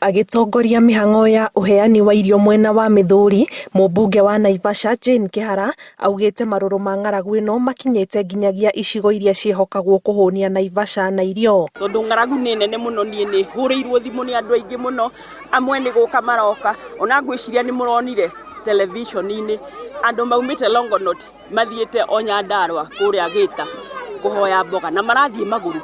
Agĩtongoria mĩhang'o ya ũheani wa irio mwena wa Mĩthũri, mũmbunge wa Naivasha Jane Kĩhara augĩte marũrũ ma ng'aragu ĩno makinyĩte nginyagia icigo iria ciĩhokagwo kũhũnia Naivasha na irio. Tondũ ng'aragu nĩ nene mũno, niĩ nĩ hũrĩirwo thimũ nĩ andũ aingĩ mũno, amwe nĩ gũka maroka, ona ngwĩciria nĩ mũronire television-inĩ andũ maumĩte Longonot mathiĩte o Nyandarua kũrĩa Gĩta kũhoya mboga na marathiĩ magũrũ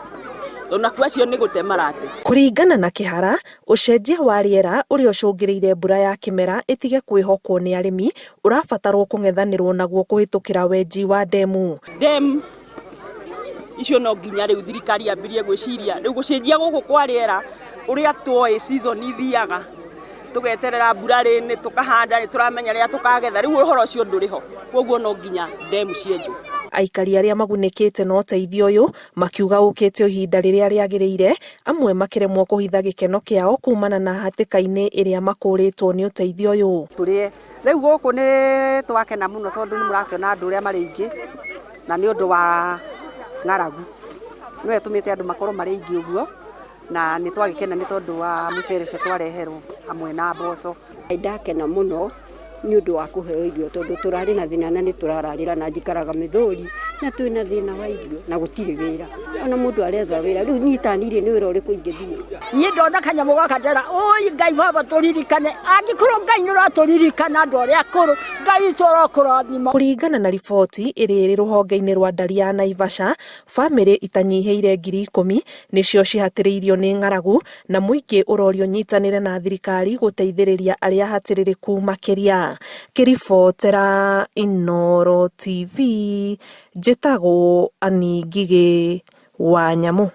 tondũ nakuo acio nĩ gũte marate. Kũringana na Kĩhara, ũcenjia wa rĩera ũrĩa ũcũngĩrĩirie mbura ya kĩmera ĩtige kwĩhokwo nĩ arĩmi ũrabatarwo kũng'ethanĩrwo naguo kũhĩtũkĩra wenji wa ndemu. Ndemu icio no nginya rĩu thirikari yambĩrĩrie gwĩciria rĩu gũcenjia gũkũ kwa rĩera ũrĩa twoĩ season ithiaga tũgeterera mbura rĩ tũkahanda nĩ tũramenya rĩrĩa tũkagetha, rĩu ũhoro ũcio ndũrĩ ho, koguo no nginya ndemu cienjwo. Aikari arĩa magunĩkĩte na ũteithio ũyũ makiuga ũkĩte o ihinda rĩrĩa rĩagĩrĩire, amwe makĩremwo kũhitha gĩkeno kĩao kumana na hatĩka-inĩ ĩrĩa makũrĩtwo nĩ ũteithio ũyũ. Tũrĩe rĩu gũkũ nĩ twakena mũno tondũ nĩ mũrakĩona andũ ũrĩa marĩ aingĩ na nĩ ũndũ wa ng'aragu nĩyo ĩtũmĩte andũ makorwo marĩ aingĩ ũguo, na nĩ twagĩkena nĩ tondũ wa mũcere ũcio twareherwo hamwe na mboco. Ndakena mũno nĩ ũndũ wa kũheo irio tondũ tũrarĩ na thĩna na nĩ tũrararĩra na njikaraga Mĩthũri na twĩna thĩna wa irio na gũtirĩ wĩra, ona mũndũ aretha wĩra rĩu niĩ ta niĩ nĩ wĩra ũrĩkũ ingĩthiĩ. Niĩ ndona kanyamũ gaka ndera ũi Ngai baba tũririkane, angĩkorwo Ngai nĩ ũratũririkana andũ arĩa akũrũ, Ngai witũ arokũrathima. Kũringana na riboti ĩrĩa ĩrĩ rũhonge-inĩ rwa ndari ya Naivasha, bamĩrĩ itanyihĩire 10,000 nĩcio cihatĩrĩirio nĩ ng'aragu na mũingĩ ũrorio ũnyitanĩre na thirikari gũteithĩrĩria arĩa hatĩrĩrĩku makĩria. Ngĩribotera Inooro TV, njĩtagwo Annie Ngigĩ wa Nyamũ.